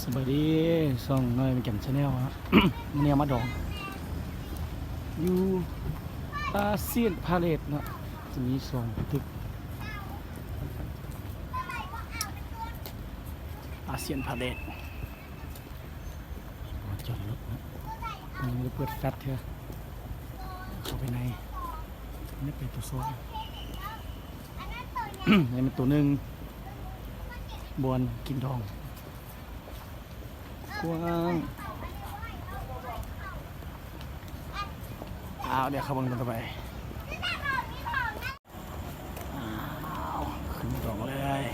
ສະບາຍດີ ຊ່ອງນ້ອຍແມ່ນແກ່ນ Channel ເນາະ. ມື້ນີ້ເຮົາມາດອງຢູ່ອາຊຽນພາເລດເນາະ, ຈະມີສອງຕຶກ ອາຊຽນພາເລດ. ມາຈອດລົດເນາະ, ຍັງບໍ່ໄດ້ເປີດແຟລດເທື່ອ. ເຂົ້າໄປໃນ ນີ້ເປັນໂຕສອງ ນີ້ແມ່ນໂຕໜຶ່ງ ບ່ອນກິນດອງ. ກວ້າງ. ອ້າວ ດຽວເຂົ້າເບິ່ງຕໍ່ໄປ. ອ້າວ ຂຶ້ນດອງເລີຍ.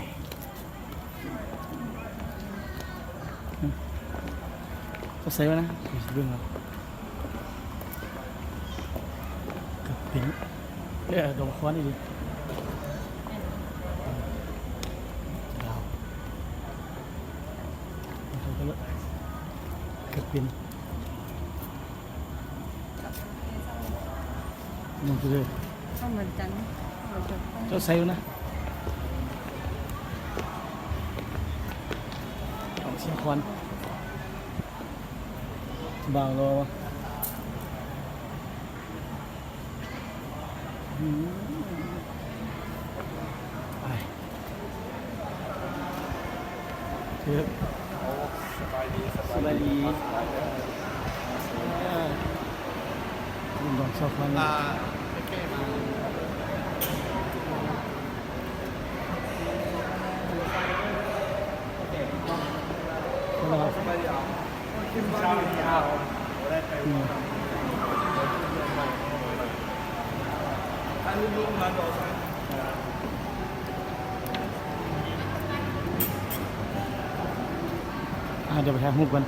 ເຈົ້າໃສ່ໄວ້ນະ ຂ້ອຍຊິເບິ່ງເອົາ. ກະປິ້ນ ເອີ ດອງຄວັນອີ່ຫຼີ. ດາວ ເຂົ້າໄປເລີຍ ກະປິ້ນ. ມັນຄື ເຂົ້າເໝືອນກັນ ເຈົ້າໃສ່ຢູ່ນະ ຂອງເຊຍຄວນ ບ່າວລໍ. ອືມ ໄປ ຖືກ ສະບາຍດີ ສະບາຍດີ ສະບາຍດີ ເອີ ລຸງດອນຊອກມັນ ອ່າ ໂອເຄ ມາ ສະບາຍດີ ສະບາຍດີ. ອ່າ ດຽວໄປຖ່າຍຮູບກ່ອນ.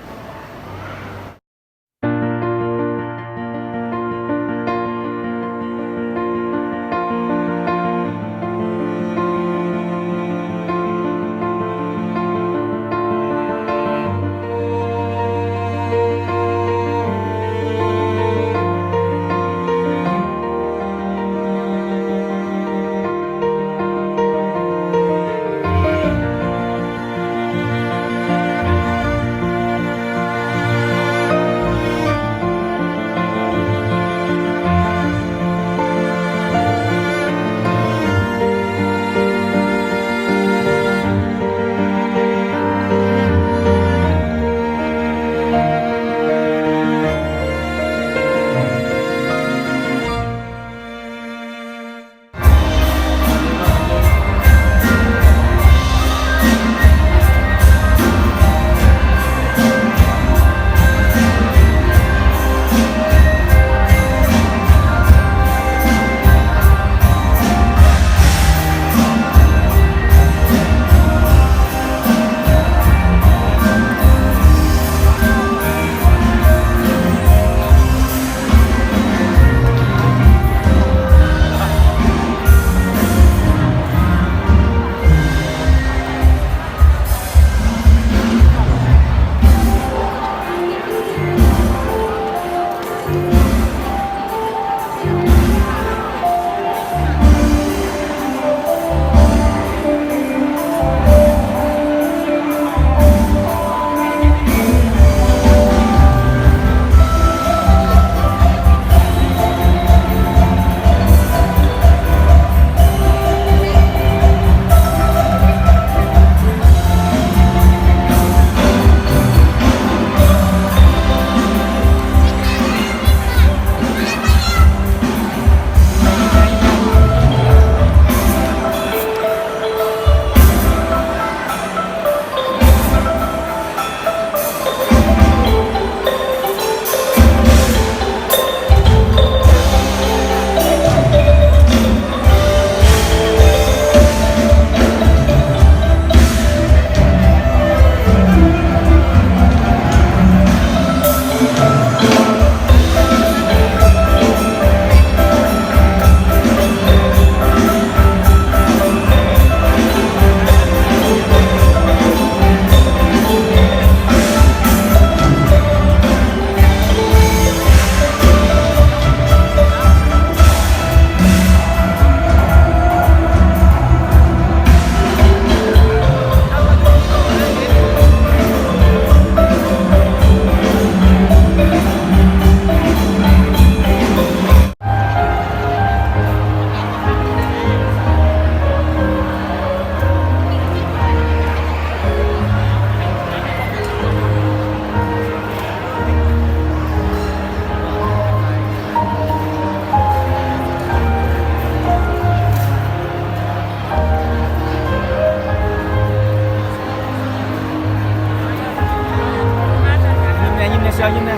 ເຈົ້າຍິນແດ່.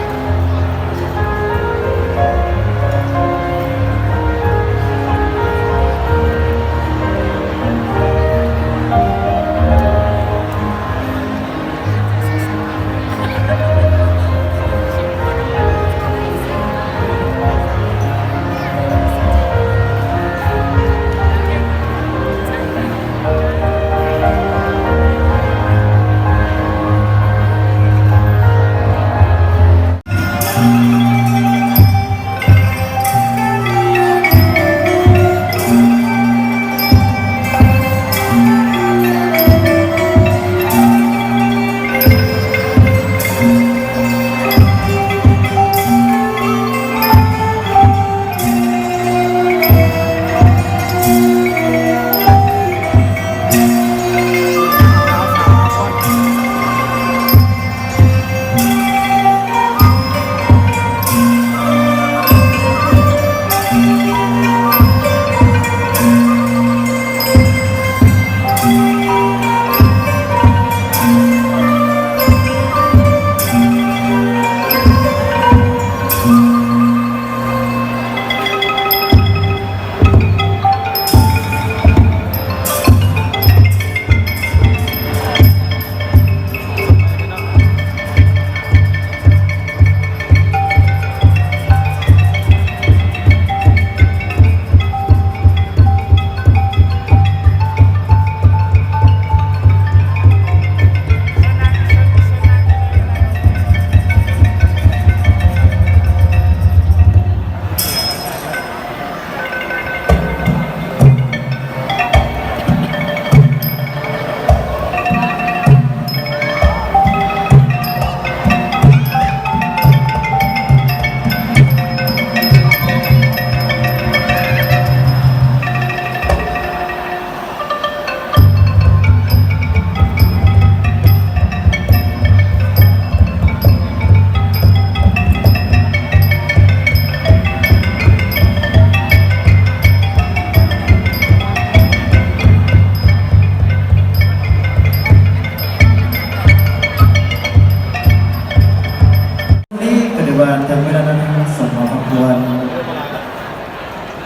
ນີ້ກໍໄດ້ວ່າເຖິງເວລານັ້ນສົມຄວນ.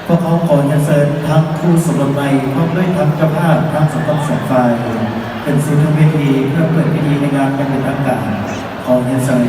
ພວກເຮົາຂໍຮຽນເຊີນທັງຄູ່ສົມລົດໃໝ່ ພ້ອມດ້ວຍທັງເຈົ້າພາບທັງສອງພັກສອງຝ່າຍ ຂຶ້ນສູ່ທາງເວທີ ເພື່ອເປີດພິທີໃນງານຢ່າງເປັນທາງການ. ຂໍຮຽນເຊີນ.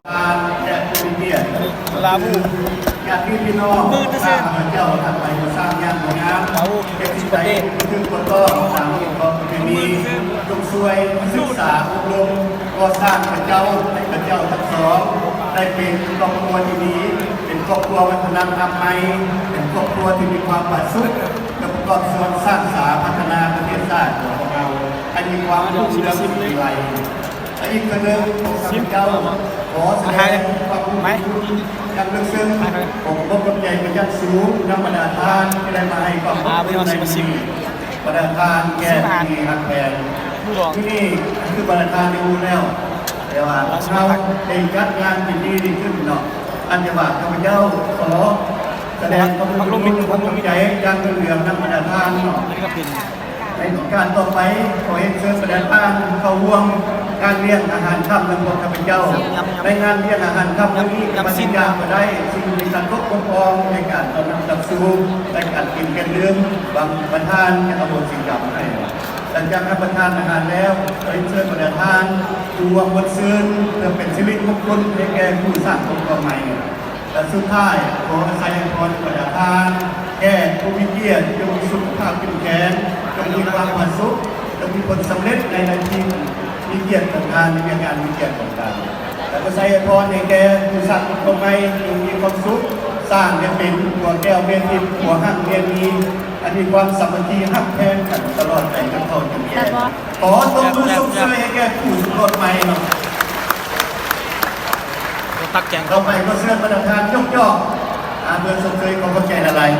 ທ່ານແຂກຜູ້ມີກຽດ ລາວ ຍາດພີ່ນ້ອງ ຂ້າພະເຈົ້າທັງຫຼາຍ ຜູ້ສ້າງງານງາມ ເຮັດສິ່ງໃດບໍ່ຖືກບໍ່ຕ້ອງ ຕາມລະບຽບຂອງປະເພນີ ຈົ່ງຊ່ວຍສຶກສາອົບຮົມ ກໍ່ສ້າງຂ້າພະເຈົ້າ ໃຫ້ຂ້າພະເຈົ້າທັງສອງ ໄດ້ເປັນຄອບຄົວທີ່ດີ ເປັນຄອບຄົວວັດທະນະທຳໃໝ່ ເປັນຄອບຄົວທີ່ມີຄວາມຜາສຸກ ແລະ ປະກອບສ່ວນສ້າງສາພັດທະນາປະເທດຊາດຂອງພວກເຮົາ ໃຫ້ມີຄວາມຮຸ່ງເຮືອງສີວິໄລ. ແລະ ອີກເທື່ອໜຶ່ງ ຂ້າພະເຈົ້າຂໍສະແດງຄວາມຂອບຄຸນຢ່າງເລິກເຊິ່ງ ຂໍຂອບໃຈເປັນຢ່າງສູງນຳບັນດາທ່ານທີ່ໄດ້ມາໃຫ້ຄວາມອົບອຸ່ນໃນມື້ນີ້. ບັນດາທ່ານແຂກທີ່ຮັກແພງ ມື້ນີ້ຄືບັນດາທ່ານໄດ້ຮູ້ແລ້ວ ແຕ່ວ່າເຮົາໄດ້ຈັດງານເປັນດີນີ້ຂຶ້ນເນາະ ອັນຈະວ່າຂ້າພະເຈົ້າຂໍສະແດງຄວາມຂອບຄຸນ ຄວາມຂອບໃຈຢ່າງລົ້ນເຫຼືອນຳບັນດາທ່ານເນາະ. ໃນໂອກາດຕໍ່ໄປ ຂໍຮຽນເຊີນບັນດາທ່ານເຂົ້າຮ່ວມງານລ້ຽງອາຫານຄ່ຳນຳພວກຂ້າພະເຈົ້າ. ໃນງານລ້ຽງອາຫານຄ່ຳມື້ນີ້ ຂ້າພະເຈົ້າກໍໄດ້ສິ່ງທີ່ຂັດຕົກບົກຜ່ອງໃນການຕ້ອນຮັບຮັບສູ່ ໃນການກິນການດື່ມ ບາງປະທານຈະອະໂຫສິກຳໃຫ້. ຫຼັງຈາກຮັບປະທານອາຫານແລ້ວ ຂໍຮຽນເຊີນບັນດາທ່ານຜູ້ຮ່ວມມ່ວນຊື່ນ ເພື່ອເປັນສິລິມຸງຄຸນໃຫ້ແກ່ຜູ້ສ້າງຄົນຕໍ່ໃໝ່. ແລະ ສຸດທ້າຍ ຂໍອາໄສອວຍພອນບັນດາທ່ານແຂກຜູ້ມີກຽດ ຈົ່ງມີສຸຂະພາບເຂັ້ມແຂງ, ຈົ່ງມີຄວາມຜາສຸກ, ຈົ່ງມີຜົນສຳເລັດໃນໜ້າທີ່ມີກຽດຂອງທ່ານ, ໃນວຽກງານມີກຽດຂອງທ່ານ. ແລະ ຂໍອາໄສອວຍພອນໃຫ້ແກ່ຜູ້ສ້າງຄົນໃໝ່ ຈົ່ງມີຄວາມສຸກ, ສ້າງໃຫ້ເປັນຜົວແກ້ວເມຍທິບ, ຜົວຮັ່ງເມຍມີ, ອັນມີຄວາມສາມັກຄີຮັກແພງກັນຕະຫຼອດໄປຈົນເຖົ້າຈົນແກ່. ຂໍຕົບມືຊົມເຊີຍໃຫ້ແກ່ຜູ້ສົມລົດໃໝ່ເນາະ. ຕັກແກງ ຕໍ່ໄປຂໍເຊີນບັນດາທ່ານຍົກຢອກ ອາ ເພື່ອຊົມເຊີຍ ຂໍຂອບໃຈຫຼາຍໆ.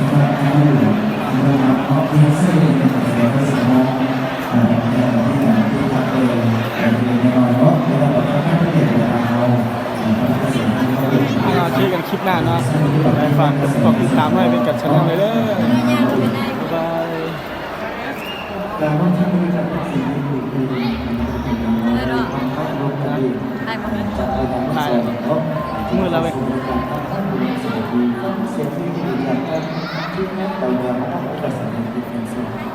ອ່າ ເຈີກັນຄລິບໜ້າເນາະ ໃຫ້ຝາກກົດຕິດຕາມໃຫ້ເປັນກຳລັງໃຈເດີ ບາຍບາຍ. ການນອນທີ່ມີການຕັດສິນໃນມື້ຄືນ ເອີເນາະ ໄດ້ບໍ່ມີ ມື້ລະເວີຍ ທີ່ແມ່ນເອົາແນວມາຕັ້ງໄວ້ກັບສະຖານທີ່ແຂວງສະຫວັນນະເຂດ.